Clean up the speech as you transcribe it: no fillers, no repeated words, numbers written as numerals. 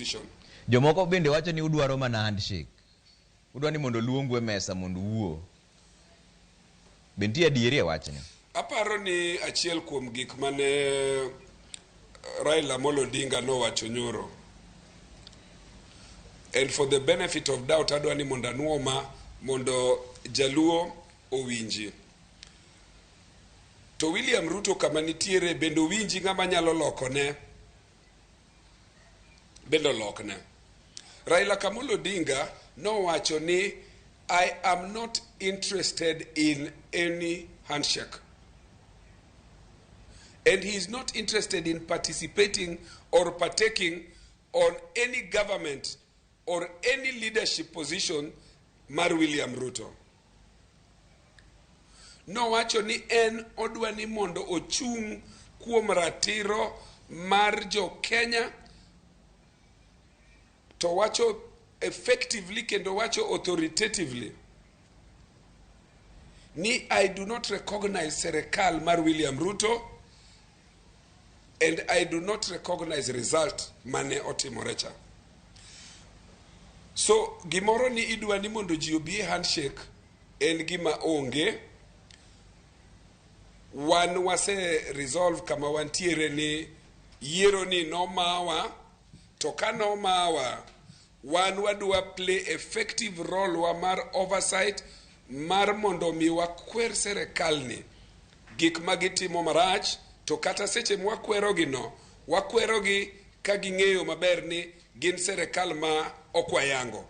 opposition. Jomoko bende wacho ni udwaro mana handshake. Udwa ni mondo luongu e mesa mondo uwuo. Be nitie adieri e wachni? Aparo ni achiel kuom gik mane Raila Amolo Odinga nowacho nyoro, and for the benefit of doubt adwa ni mondo anuo ma mondo jaluo owinji. To William Ruto kama nitiere bende owinji ng'ama nyalo lokone bende olokne. Raila Kamolo Odinga nowacho ni, "I am not interested in any handshake." And he is not interested in participating or partaking on any government or any leadership position mar William Ruto. Nowacho ni en odwa ni mondo ochung' kuom ratiro mar jo Kenya, to wacho effectively kendo wacho authoritatively ni, "I do not recognize serikal mar William Ruto and I do not recognize result mane otimore cha." So gimoro ni idwa ni mondo ji obi e handshake en gima onge. Wan wase resolve kama wantiere ni yiero ni nomawa, to ka nomawa, wan wadwa play effective role wa mar oversight mar mondo mi wakwer serikal ni gik ma gitimo marach. To kata seche mwakwerogi no, wakwerogi ka ging'eyo maber ni gin serikal ma ok wayango.